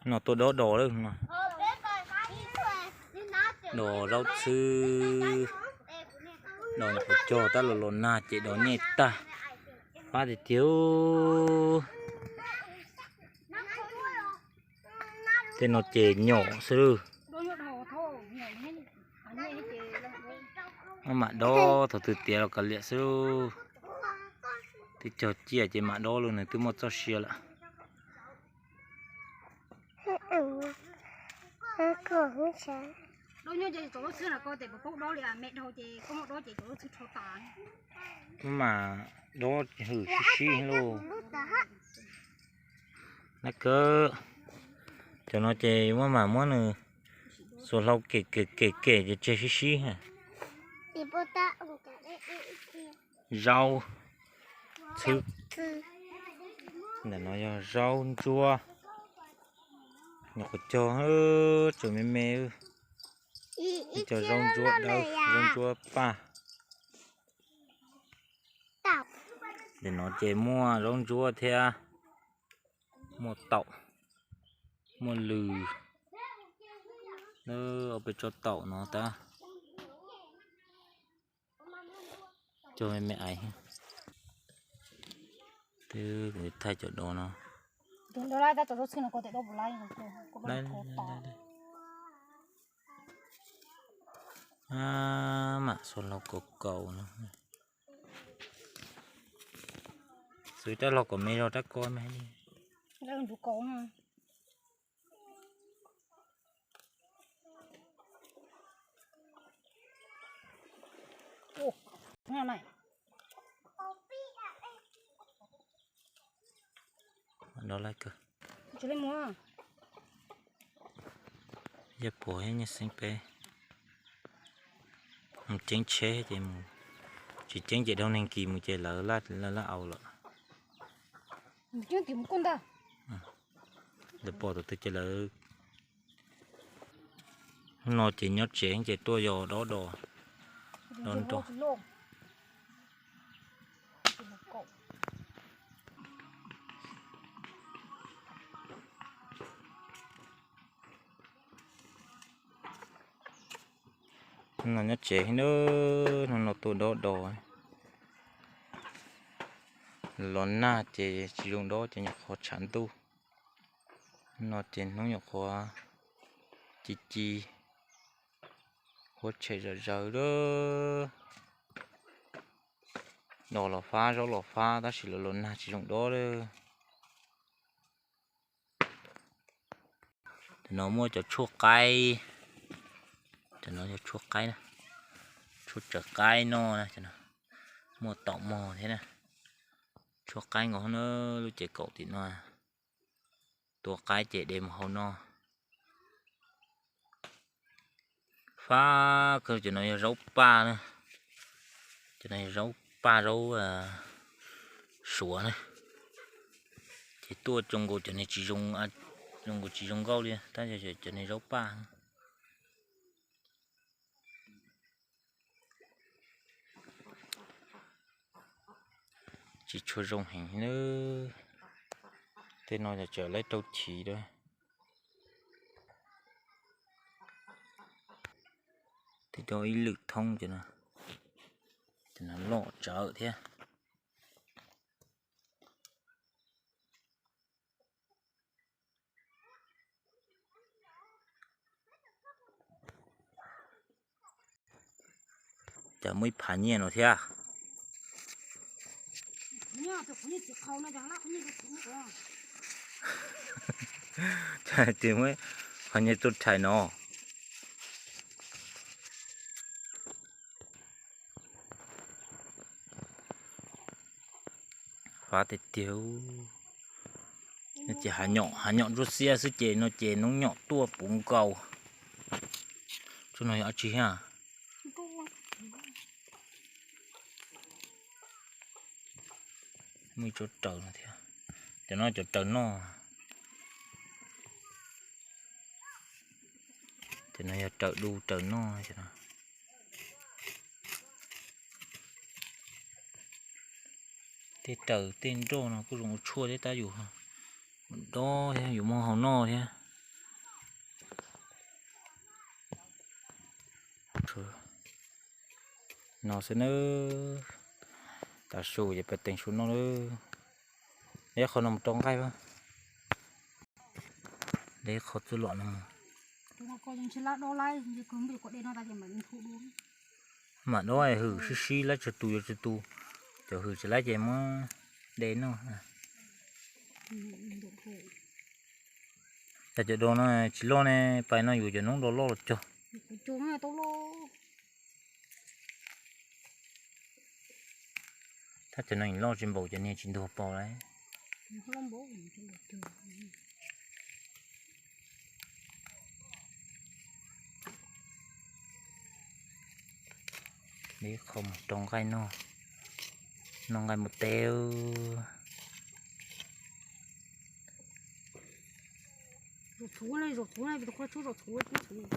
No tuaj dob dos lawm no. Dos zaub txhwb, dos nyuam qhuav cog tab los los nag ces dos nyej tag. Fab tiag tiag. Tej no ces nyom xwb lawm. Maj mam dob thaum twg tiav los kav liam xwb. Twb cog ciaj ces mam dob lawm, nws twb muaj txoj sia lawm. Maj mam dob hwm sib sib lauj. Na kawg, cov no ces maj mam muab nws xuas hlau kem kem kem kem ces tseg sib sib. Zaub txhwb. Ntawm no yog zaub ntsuab. Nyuam qhuav cog, tseem me me. Cog zaub ntsuab dawb, zaub ntsuab paj. Ntawm no ces muaj zaub ntsuab thiab, muaj taum, muaj lws. Ob peb tsob taum no tab. Cog me me aiv. Twb thaij cov dos no. Mam xuas hlau kaus kaus no. Xwv rab hlau kom me zog rab ko me li. Yog puas nyiaj xeeb peb mus ceeb tsheb ces mus, tsis ceeb ces dhau neeg kis mus ces lawv laj laj au lawm. Lawv pom tus twg ces lawv. Hnub no ces nyob tsev ces tuaj yos dob dos, dob nrog. Hnub no nyob tsev, hnub no tuaj dob dos. Los nag ces tsis zoo dob ces nyuam qhuav tshav ntuj. No ces hnub nyuam qhuav ci ci, qhuav tshem zom zaws lawm. Dos los fab, zaub los fab tab sis los los nag tsis zoo dob lawm. Cov no muaj cov tshuaj qaib, cov no yog tshuaj qaib na, tshuaj tsaws qaib noj na, muaj taum mog thiab na. Tshuaj qaib nkaus na, lub ces kaum tim no. Tua qaib ces de mus hau noj. Fab kawg, cov no yog zaub paj na. Cov no yog zaub paj, zaub suav na. Ces tuaj tsoo nkaus cov niag tsis zoo, zoo nkaus tsis zoo nkauj li, tab sis cov niag zaub paj. Tsis tshua zoo heev na. Tej no tseem laib rau chiv lawm. Tej rau ib lwm thoob, cov no loj tsawv thiab. Cas muaj ib phav nyiaj no thiab. Ces muaj ib qho nyiaj tuaj rhais no. Fab tiag tiag. Ces hav nyom, hav nyom ntsuab xiab xwb ces no ces noob nyom tuaj puv nkaus. Tsob no yog dab tsi thiab? Muaj ib tsob raws no thiab. Cov no cov raws noj. Cov no yog raws du raws noj cov no. Tej raws tej nroj no kuj zoo ua tshuaj thiab tab yus dob thiab yus muab hau noj thiab. No xwb nawb. Tav su ces pais teev su noj nawb. Ib qho no mus rau nqaij. De qho txuj lom no mus. Mam dob hwm sib sib lab tsawg tus yuav tsawg tus. Cov hwm tsis lab ces muab de noj. Cov do no tsis loj ne, pais no yuav cov noob do loj los cog. Tab cov no loj tsis npaum cov niag tsis ntuag pos lawm. Ib qho mus rau nqaij noj, noj nqaij mus teb. Zom txhuv, zom txhuv, tus qhua tsuj zom txhuv, tsuj txhuv.